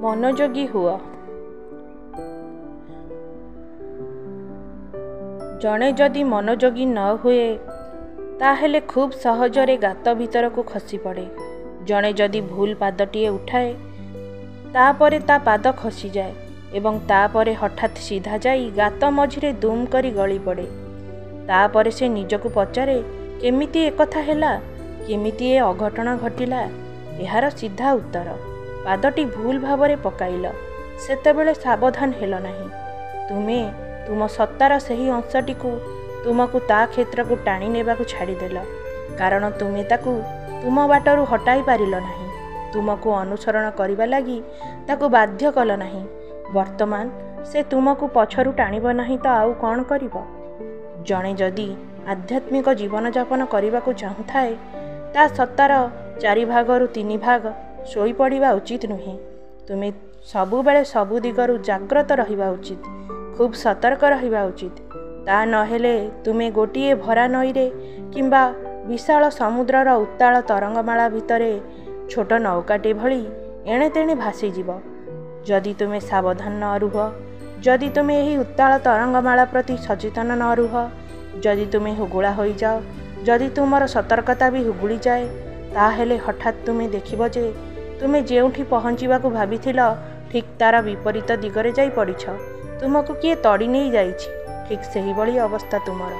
ମନୋଯୋଗୀ ହୁଅ। ଜଣେ ଯଦି ମନୋଯୋଗୀ ନ ହୁଏ, ତାହେଲେ ଖୁବ୍ ସହଜରେ ଗାତ ଭିତରକୁ ଖସିପଡ଼େ। ଜଣେ ଯଦି ଭୁଲ ପାଦଟିଏ ଉଠାଏ, ତା'ପରେ ତା ପାଦ ଖସିଯାଏ ଏବଂ ତା'ପରେ ହଠାତ୍ ସିଧା ଯାଇ ଗାତ ମଝିରେ ଦୁମ୍ କରି ଗଳିପଡ଼େ। ତା'ପରେ ସେ ନିଜକୁ ପଚାରେ, କେମିତି ଏକଥା ହେଲା? କେମିତି ଏ ଅଘଟଣ ଘଟିଲା? ଏହାର ସିଧା ଉତ୍ତର, ପାଦଟି ଭୁଲ ଭାବରେ ପକାଇଲ, ସେତେବେଳେ ସାବଧାନ ହେଲ ନାହିଁ। ତୁମେ ତୁମ ସତ୍ତାର ସେହି ଅଂଶଟିକୁ ତୁମକୁ ତା କ୍ଷେତ୍ରକୁ ଟାଣି ନେବାକୁ ଛାଡ଼ିଦେଲ, କାରଣ ତୁମେ ତାକୁ ତୁମ ବାଟରୁ ହଟାଇ ପାରିଲ ନାହିଁ। ତୁମକୁ ଅନୁସରଣ କରିବା ଲାଗି ତାକୁ ବାଧ୍ୟ କଲ ନାହିଁ। ବର୍ତ୍ତମାନ ସେ ତୁମକୁ ପଛରୁ ଟାଣିବ ନାହିଁ ତ ଆଉ କ'ଣ କରିବ? ଜଣେ ଯଦି ଆଧ୍ୟାତ୍ମିକ ଜୀବନଯାପନ କରିବାକୁ ଚାହୁଁଥାଏ, ତା ସତ୍ତାର ଚାରିଭାଗରୁ ତିନିଭାଗ ଶୋଇପଡ଼ିବା ଉଚିତ ନୁହେଁ। ତୁମେ ସବୁବେଳେ ସବୁ ଦିଗରୁ ଜାଗ୍ରତ ରହିବା ଉଚିତ, ଖୁବ୍ ସତର୍କ ରହିବା ଉଚିତ। ତା ନହେଲେ ତୁମେ ଗୋଟିଏ ଭରା ନଈରେ କିମ୍ବା ବିଶାଳ ସମୁଦ୍ରର ଉତ୍ତାଳ ତରଙ୍ଗମାଳା ଭିତରେ ଛୋଟ ନୌକାଟି ଭଳି ଏଣେତେଣେ ଭାସିଯିବ। ଯଦି ତୁମେ ସାବଧାନ ନ ରୁହ, ଯଦି ତୁମେ ଏହି ଉତ୍ତାଳ ତରଙ୍ଗମାଳା ପ୍ରତି ସଚେତନ ନ ରୁହ, ଯଦି ତୁମେ ହୁଗୁଳା ହୋଇଯାଅ, ଯଦି ତୁମର ସତର୍କତା ବି ହୁଗୁଳିଯାଏ, ତାହେଲେ ହଠାତ୍ ତୁମେ ଦେଖିବ ଯେ ତୁମେ ଯେଉଁଠି ପହଞ୍ଚିବାକୁ ଭାବିଥିଲ, ଠିକ୍ ତା'ର ବିପରୀତ ଦିଗରେ ଯାଇ ପଡ଼ିଛ। ତୁମକୁ କିଏ ତଡ଼ି ନେଇ ଯାଇଛି। ଠିକ୍ ସେହିଭଳି ଅବସ୍ଥା ତୁମର।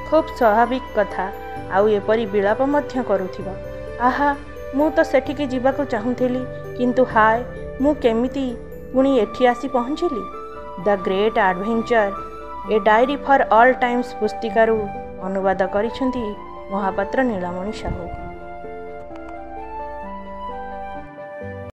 ଖୁବ୍ ସ୍ୱାଭାବିକ କଥା, ଆଉ ଏପରି ବିଳାପ ମଧ୍ୟ କରୁଥିବ, ଆହା, ମୁଁ ତ ସେଠିକି ଯିବାକୁ ଚାହୁଁଥିଲି, କିନ୍ତୁ ହାୟ, ମୁଁ କେମିତି ପୁଣି ଏଠି ଆସି ପହଞ୍ଚିଲି? The great adventure, a diary for all times ପୁସ୍ତିକାରୁ ଅନୁବାଦ କରିଛନ୍ତି ମହାପାତ୍ର ନୀଳମଣି ସାହୁ।